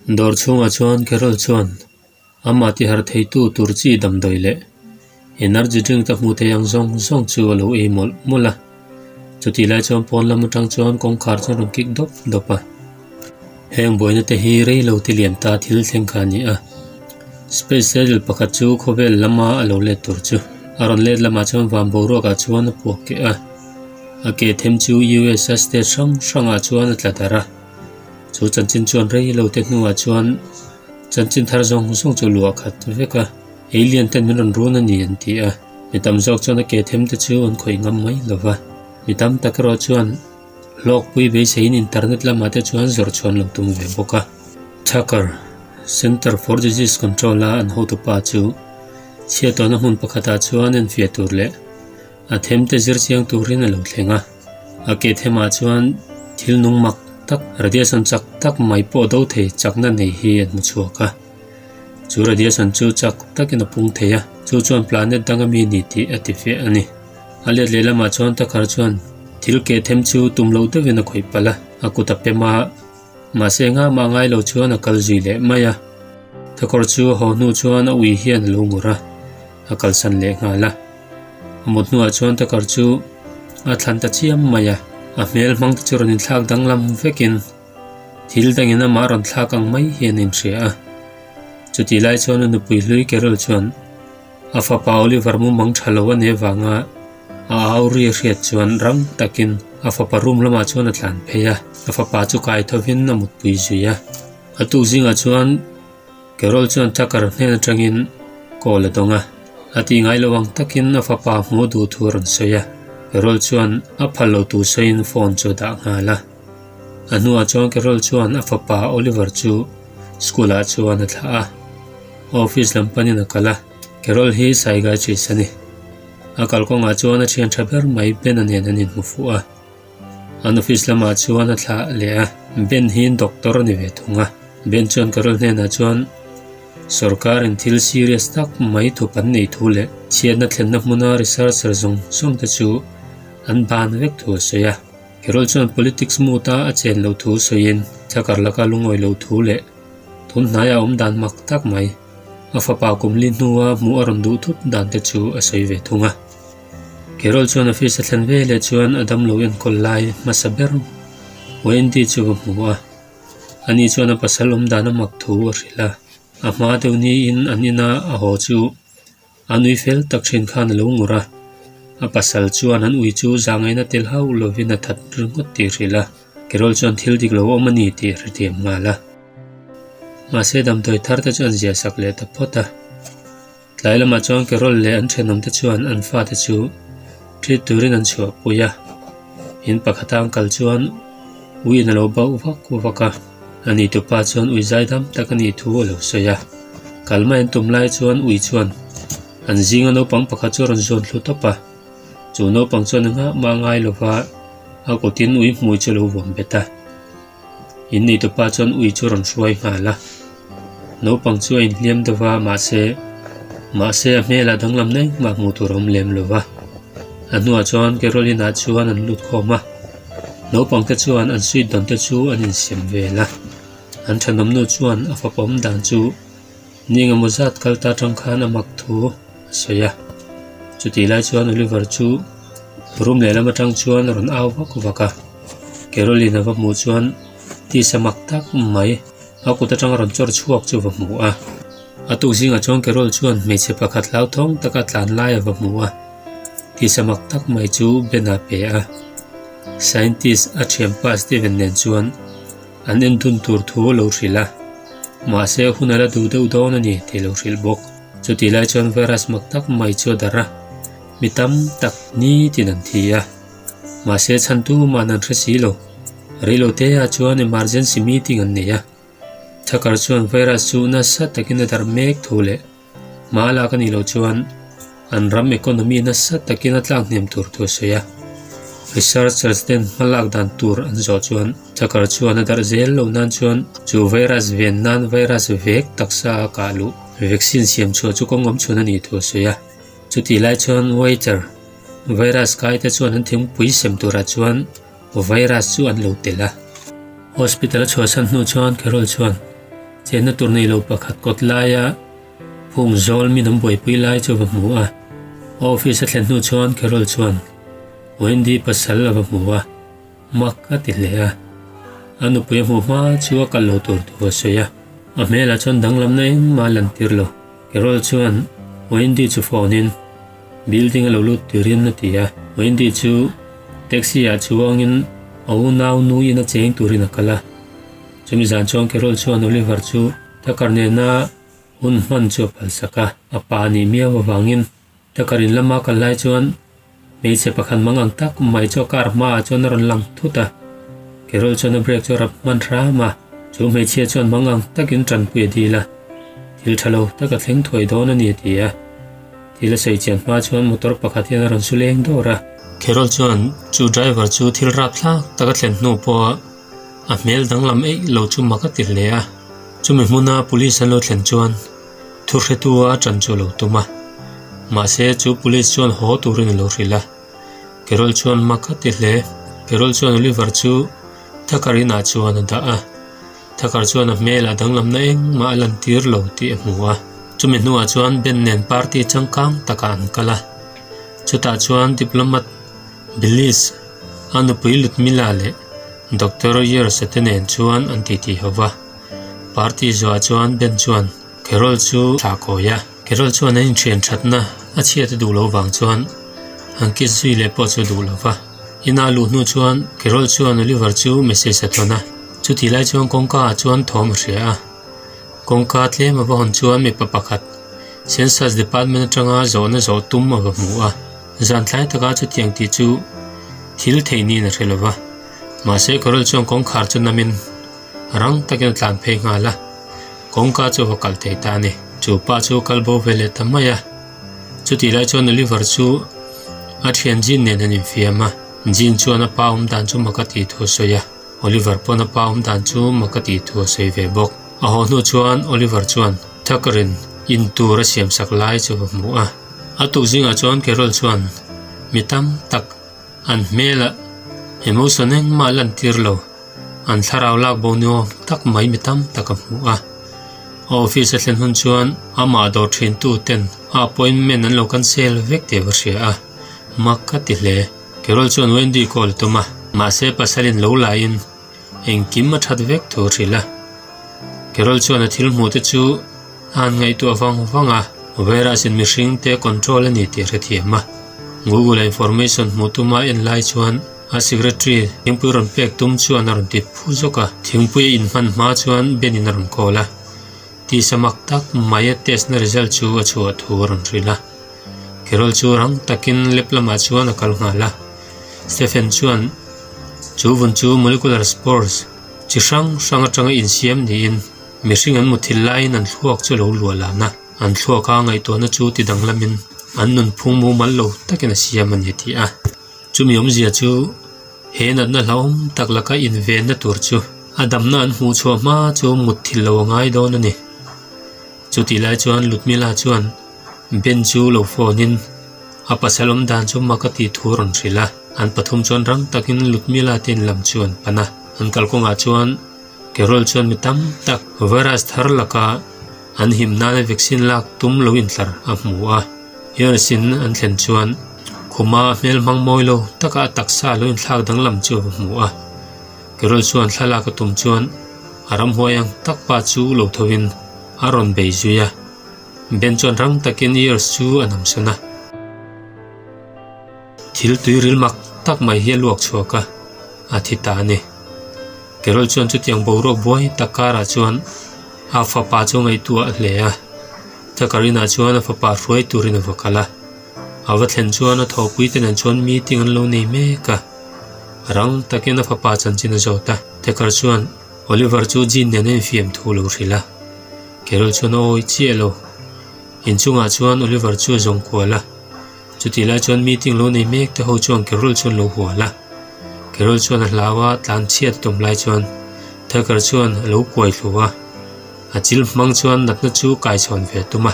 Dawr chhungah chuan Carol chuan amah tiharh theitu tur chi damdawi leh energy drink te hmuh theih ang zawng zawng chu a lo ei mawlh mawlh a. Chutih lai chuan pawn lam atang chuan kawngkhar chu a rawn kik dawp dawp a. Heng buaina te hi rei lo ti lian ta thil thleng kha a ni a. Space shuttle pakhat chu khawvel lama a lo let tur chu a rawn let lamah chuan van boruakah chuan a puak keh a. A ke them chu US a state hrang hrangah chuan a tla darh a. Chu chanchin chuan rei lo te hnuah chuan chanchin thar zawng zawng chu luah khat vek a. Alien ten min rawn run a ni an ti a. Mi tam zawk chuan a ke them te chu an khawih ngam mai lo va. Mi tam tak erawh chuan hlawkpui beiseiin internet lamah te chuan zawrh chhuan lo tum ve bawk a. Tucker, Center for Disease Control a an hotupa chu chhiatawhna hmun pakhatah chuan enfiah tur leh a them te zir chiang turin a lo thleng a. A ke themah chuan thil nung mak tak, radiation chak tak mai pawh do thei chakna nei hi an hmu chhuak a. Chu radiation chu chak takin a pung thei a, chu chuan planet danga mi ni tih a ti fiah a ni. A let lehlamah chuan Tucker chuan thil keh them chu tum loh deuhin a khawih palh a, a kut a pem a, mahse engah mah ngai lo chuan a kal zui leh mai a. Tucker chu a haw hnu chuan a ui hian a lo ngur a, a kalsan leh nghal a. A mut hnuah chuan Tucker chu a thlan ta chiam mai a, a hmel hmang te chu rawn inthlak danglam vekin, Thil dangin amah rawn thlak ang mai hian a inhria a. Chutih lai chuan a nupui hlui Carol chuan a fapa Oliver mumang tha lo a nih avanga a au ri a hriat chuan rang takin a fapa room lamah chuan a tlan phei a, a fapa chu kai thovin a mutpui zui a. A tuk zingah chuan Carol chuan Tucker hnen atangin call a dawng a, a tih ngai lo ang takin a fapa hmuh duh thu a rawn sawi a. Carol chuan a phal lo tur sawiin phone chu a dah nghal a. A hnuah chuan Carol chuan a fapa Oliver chu school ah chuan a thlah a, office lam panin a kal a, Carol hi psychiatrist a ni. A kalkawngah chuan a thian tha ber mai Ben-a nen an inhmu fuh a, an office lamah chuan a thlah leh a, Ben hi doctor a ni ve thung a, Ben chuan Carol hnenah chuan sorkarin thil serious tak mai thup an neih thu leh chhiatna thlenna hmuna researcher zawng zawng te chu an ban vek thu a sawi a. Carol chuan politics mood a a chen loh thu sawiin Tucker laka lungawi loh thu leh tun hnaia awm dan mak tak mai, a fapa kum li hnua hmuh a rawn duh thut dan te chu a sawi ve thung a. Carol chuan office a thlen ve leh chuan a damlo enkawl lai hmasa ber Wendy chu va hmu a, ani chuan a pasal awm dan a mak thu a hrilh a, a hma deuh niin an ina a haw chu A nui fel tak thin khan a lo ngur a, a pasal chuan an ui chu zahngaihna tel hauh lovin a that ringawt tih hrilh a, Carol chuan thil dik lo awm a ni tih a hrethiam nghal a. Mahse damdawi thar te chu an ziah sak leh ta phawt a. Tlai lamah chuan Carol leh an thenawm te chuan an fate chu treat turin an chhuahpui a, in pakhata an kal chuan uiin a lo bauh vak vak a. A ni tupa chuan ui zaidam tak a nih thu a lo sawi a, kal mai an tum lai chuan ui chuan an zinga naupang pakhat chu a rawn zawn thlu tawp a, chu naupang chuan engah mah a ngai lova a kutin ui hmui chu a lo vuam bet a, in nei tupa chuan ui chu a rawn hruai nghal a, naupang chu a inhliam deuh va mahse mahse a hmelah danglam na engmah hmuh tur a awm lem lo va, a hnuah chuan Caroline ah chuan an lut khawm a. Naupang te chuan an suit dawn te chu an insiam vel a, an thenawm nu chuan a fapa awm dan chu ni engemaw zat kal ta atang khan a mak thu a sawi a. Chutih lai chuan Oliver chu room lehlam atang chuan a rawn au vak vak a, Caroline a va hmuh chuan tisa mak tak mai a kut atang a rawn chawr chhuak chu va hmu a. A tuk zingah chuan Carol chuan hmeichhe pakhat hlauthawng taka tlan lai a va hmu a. Tisa mak tak mai chu Ben a pe a, scientist a thianpa Steven nen chuan an en dun tur thu a lo hrilh a, mahse hun a la duh deuh dawn a ni tih a lo hrilh bawk. Chutih lai chuan virus mak tak mai chu a darh a, mi tam tak nitin an thi a, mahse chhantu man an hre si lo. Reilote ah chuan emergency meeting an nei a, Tucker chuan virus chu nasa takin a darh mek thu leh Hma lak a nih loh chuan an ram economy nasa takin a tlak hnem tur thu a sawi a. Researchers ten hma lak dan tur an zawh chuan Tucker chuan a darh zel loh nan chuan chu virus ven nan virus vek taksa a kah luh vaccine siam chhuah chu kawng awm chhun a nih thu a sawi a. Chutih lai chuan Waiter virus kai te chuan an thingpui sem turah chuan virus chu an lo tel a. Hospital a chhuahsan hnu chuan Carol chuan. Chenna tur nei lo pakhat kawt laia phung zawl mi an buaipui lai chu a va hmu a. A office a thlen hnu chuan Carol chuan Wendy pasal a va hmu a, mak a ti hle a. A nupui a hmuh hma chu a kal lo tur thu a sawi a, a hmelah chuan danglamna engmah a lantir lo. Carol chuan Wendy chu phone in building a lo lut turin a ti a, Wendy chu taxi ah chuangin a unau nu in a cheng turin a kal a. Chumi zan chuan Carol chuan Oliver chu Tucker nena hun hman chu a phalsak a, a pa nih miau avangin Tucker in lama kal lai chuan hmeichhe pakhat mang ang tak mai chu a car hmaah chuan a rawn lang thut a. Carol chuan a brake chu a rap hman hram a, chu hmeichhia chuan mang ang takin tanpui a dil a, thil tha lo tak a thleng thuai dawn a ni a ti a. Thil a sawi chian hma chuan motor pakhat hian a rawn su leng dawr a. Carol chuan chu driver chu thil rapthlak tak a thlen hnu pawha A hmel danglam eih lo chu mak a ti hle a, chumi hmuna police an lo thlen chuan thuhretu a ṭan chu a lo tum a, mahse chu police chuan haw turin a lo hrilh a, Carol chuan mak a ti hle. Carol chuan Oliver chu Tucker inah chuan a dah a, Tucker chuan a hmelah danglamna engmah a lantir lo tih a hmu a, chumi hnuah chuan Ben nen party changkang takah an kal a, chutah chuan diplomat Billis a nupui Ludmila leh Doctor Yersa te nen chuan an titi ho va. Party zuah chuan Ben chuan Carol chu thlah kawi a. Carol chuan an inthian thatna a chhiat a duh loh vang chuan an kiss zui leh pawh chu a duh lo va. Ina a luh hnu chuan Carol chuan Oliver chu message a thawn a. Chutih lai chuan kawngka ah chuan thawm a hria a. Kawngka tlem a va hawn chuan mipa pakhat Census Department atanga zawhna zawh tum a va hmu a. Zan thlai taka chutiang tih chu thil theih niin a hre lo va. Mahse Carol chuan kawngkhar chu namin rang takin a tlan phei nghal a, kawngka chu a va kal thei ta a ni. Chu pa chu a kal bo ve leh ta mai a. Chutih lai chuan Oliver chu a thian Jean nen an infiam a, Jean chuan a pa awm dan chu mak a tih thu a sawi a, Oliver pawn a pa awm dan chu mak a tih thu a sawi ve bawk. A haw hnu chuan Oliver chuan Tucker-in in tur a siamsak lai chu a va hmu a. A tuk zingah chuan Carol chuan mi tam tak an hmelah emotion engmah lantir lo, an thlarau lak bo ni awm tak mai mi tam tak a hmu a. A office a thlen hun chuan amah dawr thin tu ten a appointment an lo cancel vek tih a va hria a, mak ka ti hle. Carol chuan Wendy call a tum a, mahse pasalin lo laiin engkim a that vek thu a hrilh a. Carol chuan a thil hmuh te chu a han ngaihtuah vang vang a, virus in mihring te control a ni tih a hrethiam a. Google a information hmuh tuma en lai chuan a secretary thingpui rawn pek tum chuan a rawn ti phu zawk a, thingpui a inhman hma chuan Ben in a rawn call a, tisa mak tak mai a test na result chu a chhuah thu a rawn hrilh a. Carol chu rang takin lab lamah chuan a kal nghal a, Stephen chuan chu vun chu molecular spores chi hrang hrang atanga insiam niin mihring an muthilh laiin an thluak chu a lo luah lan a, an thluaka ngaihtuahna chu ti danglamin an nunphung mumal lo takin a siam a ni tih a. Chumi awmzia chu he natna hlauhawm tak laka invenna tur chu a damna an hmuhchhuah hma chu mutthilh lo a ngai dawn a ni. Chutih lai chuan Ludmila chuan Ben chu lo phone in a pasal awm dan chu mak a tih thu a rawn hrilh a, an pathum chuan rang takin Ludmila te in lam chu an pan a, an kalkawngah chuan Carol chuan mi tam tak virus thar laka an him nana vaccine lak tum lo intlar a hmu a, Ears in an thlen chuan khuma hmel hmang mawi lo taka a taksa lo inthlak danglam chu a va hmu a, Carol chuan thlalak a tum chuan a ramhuai ang tak pa chu lo tho in a rawn bei zui a, Ben chuan rang takin ears chu a nam sawn a. Thil tui ril mak tak mai hi a luak chhuak a, a thi ta a ni. Carol chuan chutiang boruak buai tak karah chuan a fapa chu a ngaihtuah hle a, Thakarina chuan a fapa hruai turin a va kal a. A va thlen chuan a thawhpui te nen chuan meeting an lo nei mek a, rang takin a fapa chanchin a zawt a. Thaker chuan Oliver chu Jean nen a infiam thu lo hrilh a, Carol chuan a awi chiah lo. Inchungah chuan Oliver chu a zawng kual a, chutih lai chuan meeting lo nei mek te ho chuan Carol chuan lo hual a. Carol chuan a hlau a, tlan chhiat a tum lai chuan Tucker chuan a lo kuai thlu a, a chil hmang chuan natna chu kaichhawn ve a tum a,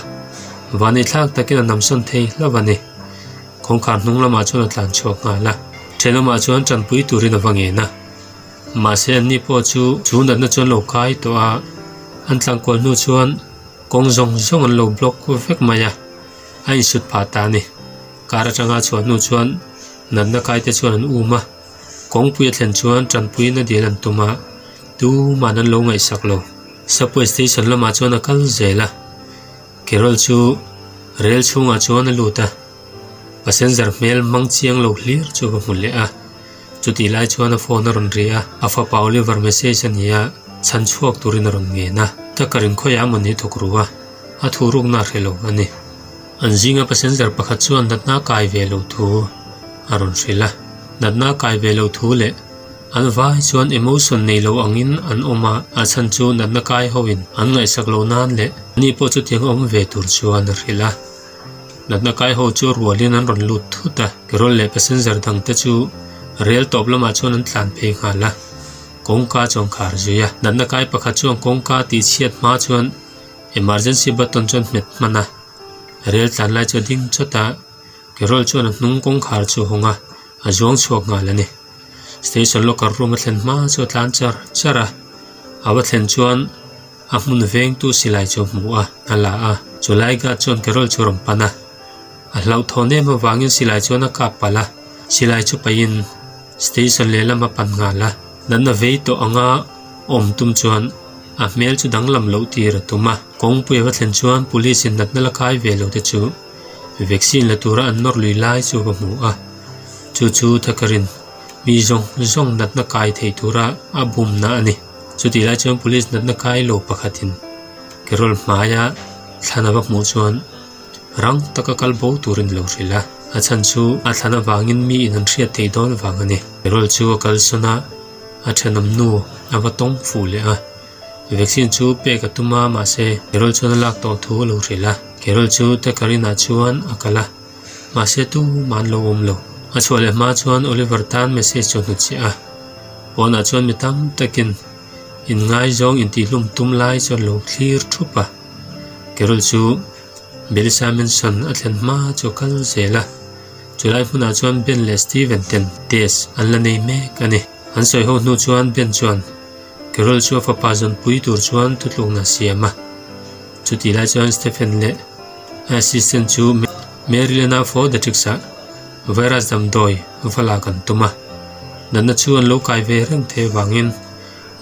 vanithlak takin a namsawn thei hlauh a ni. Kawngkhar hnung lamah chuan a tlan chhuak nghal a, thenawmah chuan tanpui turin a va ngen a. Mahse anni pawh chu chu natna chuan lo kai tawh a, An tlankual hnu chuan kawng zawng zawng an lo block vek mai a, a insut phah ta a ni. Car atanga chhuah hnu chuan natna kaite chuan an um a, kawngpui a thlen chuan tanpuina dil an tum a, tuman an lo ngaihsak lo. Subway station lamah chuan a kal zel a, Carol chu rel chhungah chuan a lut a, passenger hmel hmang chiang lo hlir chu va hmu leh a. Chutih lai chuan a phone a rawn ri a, a fapa Oliver message a ni a, chhan chhuak turin a rawn ngen a. Tucker in khawiah a mawni thawk ru a, a thu rukna a hre lo a ni. An zinga passenger pakhat chuan natna kai ve lo thu a rawn hrilh a, natna kai ve lo thu leh an vai chuan emotion nei lo angin an awm a, a chhan chu natna kai hoin an ngaihsak lo nan leh ani pawh chutiang a awm ve tur chuan a hrilh a. Natna kai ho chu rualin an rawn lut thut a, Carol leh passenger dangte chu rel tawp lamah chuan an tlan phei nghal a, kawngka chu an khar zui a. Natna kai pakhat chuan kawngka tihchhiat hma chuan emergency button chuan hmet hman a, rel tlan lai chu a ding chawt a, Carol chuan a hnung kawngkhar chu a hawng a, a zuang chhuak nghal a ni. Station locker room a thlen hma chu a tlan char char a, a va thlen chuan a hmun vengtu silai chu a hmu a, a la a, chulai guard chuan Carol chu a rawn pan a, a hlauhthawn em avangin silai chuan a kap palh a, silai chu pahin station lehlam a pan nghal a, natna vei tawh anga awm tum chuan a hmel chu danglam loh tir a tum a, kawngpui a va thlen chuan police in natna la kai ve lo te chu vaccine la tura an nawr lui lai chu va hmu a, chu chu Thakarin mi zawng zawng natna kai thei tura a bumna a ni. Chutih lai chuan police natna kai lo pakhatin Carol hmaia thlan a va hmuh chuan rang taka kal bo turin a lo hrilh a, a chhan chu a thlan avangin mi in an hriat theih dawn vang a ni. Carol chu a kalsawn a, a thenawm nu a va tawng fuh leh a, vaccine chu pek a tum a mahse Carol chuan a lak tawh thu a lo hrilh a, Carol chu Tekarin ah chuan a kal a, mahse tumah an lo awm lo. A chhuah leh hma chuan Oliver tan message chu a hnutchhiah a, pawnah chuan mi tam takin inngaizawng intihhlum tum lai chuan lo thlir thup a. Carol chu Melissa Manson a thlen hma chu a kal zel a, chulai hmunah chuan Ben leh Steven ten test an la nei mek a ni. An sawi ho hnu chuan Ben chuan Carol chu a fapa zawnpui tur chuan thutlukna a siam a. Chutih lai chuan Stephen leh a assistant chu Maryland-a Fort Detrick-ah virus damdawi va lak an tum a, natna chu an lo kai ve reng thei avangin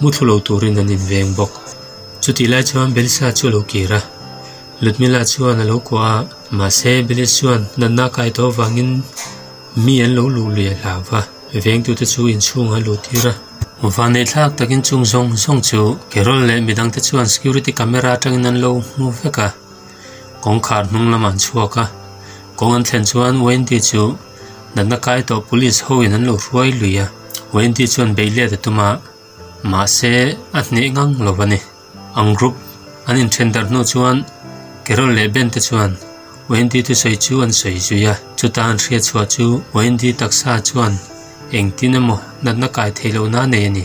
mu thlu lo turin an inveng bawk. Chutih lai chuan Belisa chu a lo kir a, Ludmila chuan a lo kuah a, mahse Belis chuan natna a kai tawh avangin mi an lo luh lui a hlau va, vengtute chu inchhungah a luh tir a. Vanneih thlak takin chung zawng zawng chu Carol leh midangte chuan security camera atangin an lo hmu vek a, kawngkhar hnung lamah an chhuak a, kawng an thlen chuan Wendy chu natna kai tawh police hoin an lo hruai lui a, Wendy chuan beih let a tum a, mahse a hneh ngang lo a ni. Ang group an inthen darh hnu chuan Carol leh Ben te chuan Wendy thusawi chu an sawi zui a, chuta an hriat chhuah chu Wendy taksa chuan engtin emaw natna kai theih lohna a nei a ni.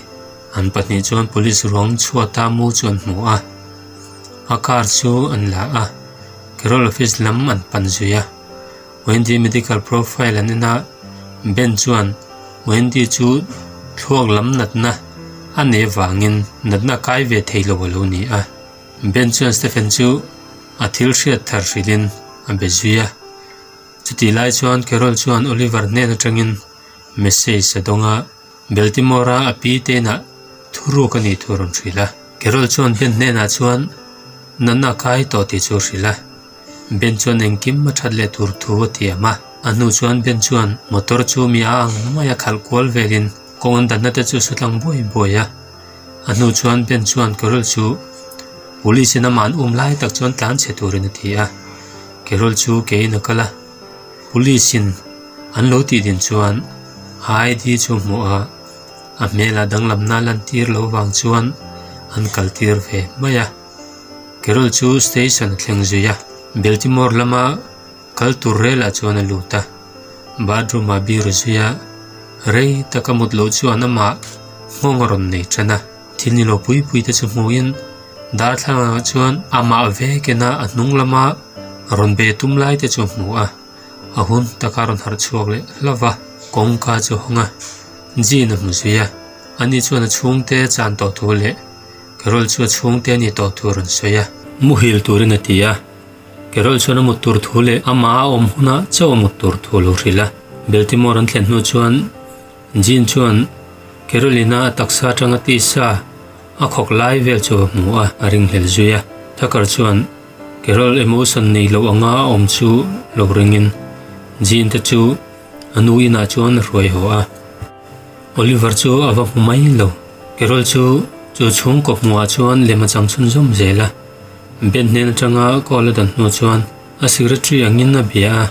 An pahnih chuan police ruang chhuata mu chu an hmu a, a car chu an la a, Carol office lam an pan zui a. Wendy medical profile an en a, Ben chuan Wendy chu thluak lam natna a nei avangin natna a kai ve thei lo a lo ni a. Ben chuan Stephen chu a thil hriat thar hrilhin a be zui a. Chutih lai chuan Carol chuan Oliver hnen atangin message a dawng a, Baltimore-a a pi te inah thuruk a nih thu a rawn hrilh a. Carol chuan Ben hnenah chuan natna a kai tawh tih chu a hrilh a. Ben chuan engkim a that leh tur thu a tiam a, a hnu chuan Ben chuan motor chu mi a ang mai a khalh kual velin kawng an danna te chu a sutlang buai buai a. A hnu chuan Ben chuan Carol chu police in amah an um lai tak chuan tlan chhe turin a ti a, Carol chu keiin a kal a, police in an lo tih din chuan a ID chu a hmuh a, a hmelah danglamna a lantir loh vang chuan an kaltir ve mai a. Carol chu station a thleng zui a, Baltimore lama kal tur relah chuan a lut a, bathroom ah beer a zui a, rei tak a mut loh chuan amah nghawng a rawn nei tan a, thil ni lo pui pui te chu hmuhin darthlalang ah chuan amah vek en a a hnung lama rawn be tum lai te chu a hmu a, a hun taka rawn harh chhuak leh hlauh va, kawngka chu a hawng a, Jean a hmu zui a, ani chuan a chhungte chan tawh thu leh. Carol chu a chhungte a ni tawh tur an sawi a. Muhil turin a ti a. Carol chuan a mut tur thu leh amah a awm hunah chauh a mut tur thu a lo hrilh a. Baltimore an thlen hnu chuan Jean chuan Carolina a taksa atanga tisa a khawk lai vel chu a hmu a, a ringhlel zui a. Tucker chuan Carol emotion nei loh anga a awm chu lo ringin Jean te chu a nu inah chuan a hruai haw a. Oliver chu a va hmu mai lo. Carol chu chu chhungkaw hmuhah chuan lem a chang chhunzawm zel a. Ben hnen atanga call a dan hnu chuan a secretary angin a bia a,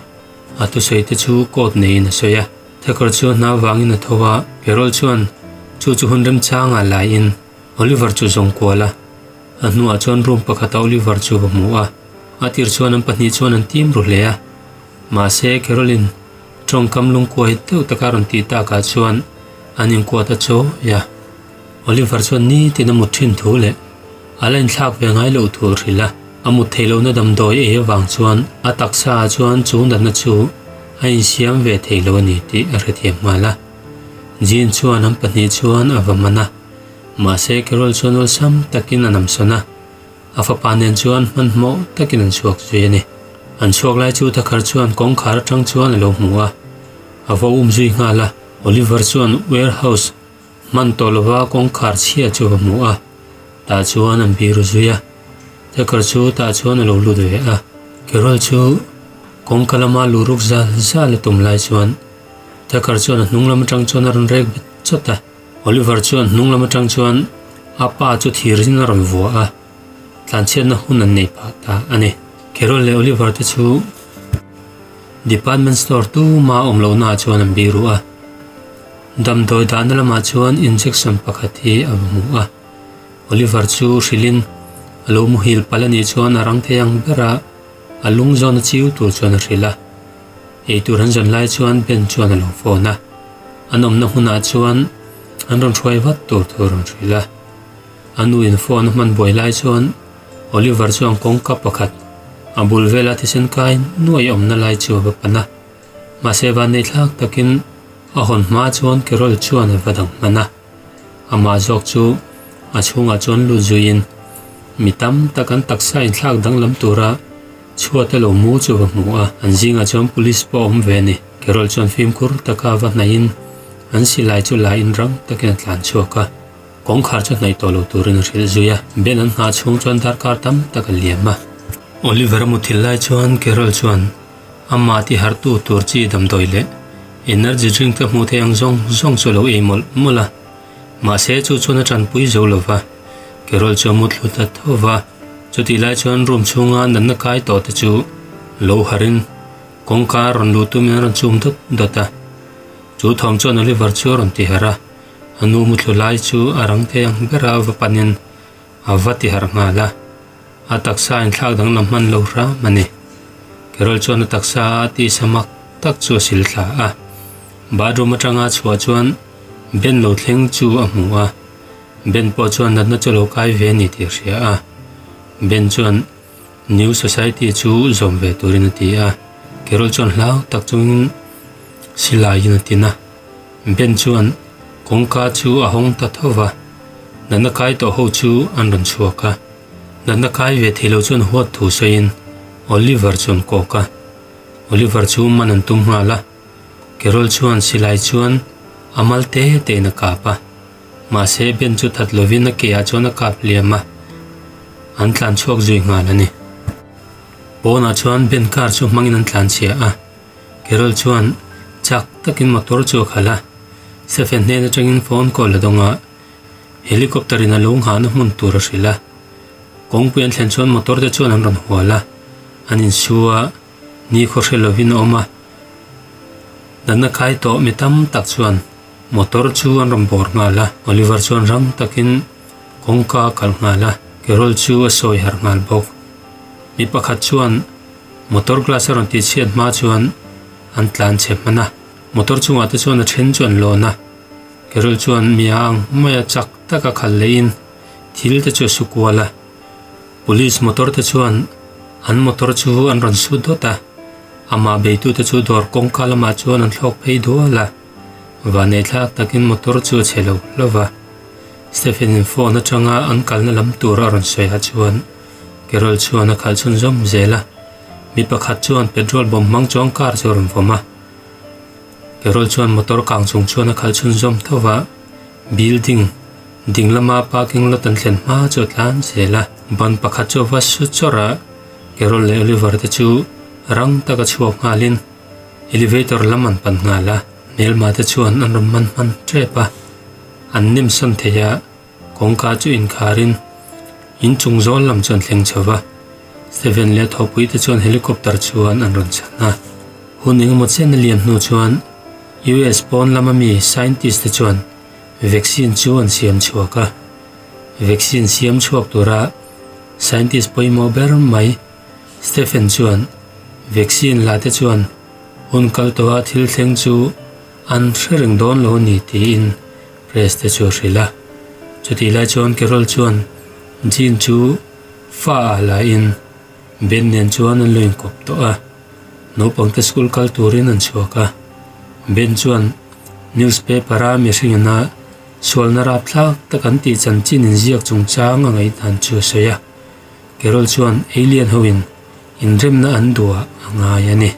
a thusawi te chu court neiin a sawi a. Tucker chu hna vangin a tho a, Carol chuan chu chu hun remchangah laiin Oliver chu zawng kual a. A hnuah chuan room pakhata Oliver chu va hmu a, a tir chuan an pahnih chuan an tim ru hle a. Mahse Carolyn tawngkam lungkuai deuh taka rawn tih takah chuan an inkuat a chawi a. Oliver chuan nitin a mut thin thu leh a la inthlak ve ngai loh thu a hrilh a. A mut theih lohna damdawi ei avang chuan a taksa ah chuan chu natna chu a insiam ve thei lo a ni tih a hrethiam nghal a. Jean chuan an pahnih chuan a va man a. Mahse Carol chuan awlsam takin a namsawn a. A fapa nen chuan hmanhmawh takin an chhuak zui a ni. An chhuak lai chu Thakhar chuan kawngkhar atang chuan a lo hmu a, a va um zui nghal a. Oliver chuan warehouse hman tawh lova kawngkhar chhia chu a va hmu a, tah chuan an biru zui a. Thakhar chu tah chuan a lo lut ve a. Carol chu kawngka lama lu ruk zal zal a tum lai chuan Thakhar chuan a hnung lam atang chuan a rawn rek bet chawt a. Oliver chuan hnung lam atang chuan a pa chu thirin a rawn vuah a, tlanchhiatna hun an nei phah ta a ni. Carol leh Oliver te chu department store tuma awm lohna ah chuan an biru a, damdawi dahna lamah chuan injection pakhat hi a va hmu a. Oliver chu hrilhin a lo muhil palh a nih chuan a rang thei ang bera a lung zawn a chiu tur chuan a hrilh a. Eitur an zawn lai chuan Ben chuan a lo phone a. An awmna hmunah chuan an rawn hruai vat tur thu a rawn hrilh a. A nuin phone a hman buai lai chuan Oliver chuan kawngka pakhat a bul vela thisen kai nuai awmna lai chu a va pan a. Mahse vannei thlak takin a hawn hma chuan Carol chuan a va dang hman a. Amah zawk chu a chhungah chuan lut zuiin mi tam tak an taksa inthlak danglam tura Chhuat a lo mu chu va hmu a, an zingah chuan police pawh a awm ve a ni. Carol chuan fimkhur taka va hnaihin an silai chu la in rang takin a tlan chhuak a, kawngkhar chu hnaih tawh lo turin a hrilh zui a. Ben an nghah chhung chuan darkar tam tak a liam a. Oliver a muthilh lai chuan Carol chuan amah ti harhtu tur chi damdawi leh energy drink te hmuh theih ang zawng zawng chu a lo ei mawlh mawlh a. Mahse chu chuan a tanpui zo lo va, Carol chu a mu thlu ta tho va. Chutih lai chuan room chhunga natna kai tawh te chu lo harin kawngka rawn luh tumin a rawn chum dawt dawt a. Chu thawm chuan Oliver chu a rawn ti harh a, a nu muthlu lai chu a rang thei ang bera va panin a va ti harh nghal a. A taksa inthlak danglam hman lo hram a ni. Carol chuan a taksa a tisa mak tak chu a sil thla a. Bathroom atanga chhuah chuan Ben lo thleng chu a hmu a. Ben pawh chuan natna chu lo kai ve a ni tih a hria a. Ben chuan New Society chu zawm ve turin a ti a. Carol chuan hlau tak chungin silaiin a tin a. Ben chuan kawngka chu a hawng ta tho va, natna kai tawh ho chu an rawn chhuak a. Natna kai ve thei lo chuan huat thu sawiin Oliver chu an kawk a. Oliver chu man an tum nghal a. Carol chuan silai chuan a mal te tein a kap a. Mahse, Ben chu that lovin a ke ah chuan a kap liam a, an tlan chhuak zui nghal a ni. Pawnah chuan Ben car chu hmangin an tlan chhia a, Carol chuan chak takin motor chu a khalh a, Stephen hnen atangin phone call a dawng a, helicopter in a lo nghahna hmun tur a hrilh a. Kawngpui an thlen chuan motor te chuan an rawn hual a, an insu a, ni khaw hre lovin a awm a. Natna khai tawh mi tam tak chuan Motor chu an rawn bawr nghal a, Oliver chuan rang takin kawngka a kalh nghal a, Carol chu a sawi harh nghal bawk. Mi pakhat chuan motor glass a rawn tih chhiat hma chuan an tlan chhe hman a, motor chungah te chuan a then chu an lawn a. Carol chuan mi a ang maia chak taka khalh lehin thil te chu a su kual a. Police motor te chuan an motor chu an rawn su dawt a, amah beitute chu dawr kawngka lamah chuan an thlawk phei dual a. Vanei thlak takin motor chu a chhe lo hlauh va. Stephen in phone atanga an kalna lam tur a rawn sawi ah chuan Carol chuan a khalh chhunzawm zel a, mi pakhat chuan petrol bomb hmang chuang car chu a rawn vawm a. Carol chuan motor kang chung chuan a khalh chhunzawm tho va, building ding lama parking lot an thlen hma chu a tlan zel a. Ban pakhat chu a va su chawrh a, Carol leh Oliver te chu rang taka chhuak nghalin elevator lam an pan nghal a, hmelma te chuan an rawn man hman tep a, an nem sawn thei a, kawngka chu inkharin inchung zawl lam chu an thleng chho va, Steven leh thawhpui te chuan helicopter chuan an rawn chhan a. Hun engemaw chen a liam hnu chuan US pawn lama mi scientist te chuan vaccine chu an siam chhuak a, vaccine siam chhuak tura scientist pawimawh ber mai Stephen chuan vaccine la te chuan hun kal tawha thil thleng chu an hre reng dawn lo a ni tiin press te chu a hrilh a. Chutih lai chuan Carol chuan Jean chu fa ah la in Ben nen chuan an lo inkawp tawh a, naupang te school kal turin an chhuak a. Ben chuan newspaper a mihring ina sualna rapthlak tak an tih chanchin inziak chungchang a ngaihdan chu a sawi a. Carol chuan alien hoin inremna an duh ah a ngai a ni.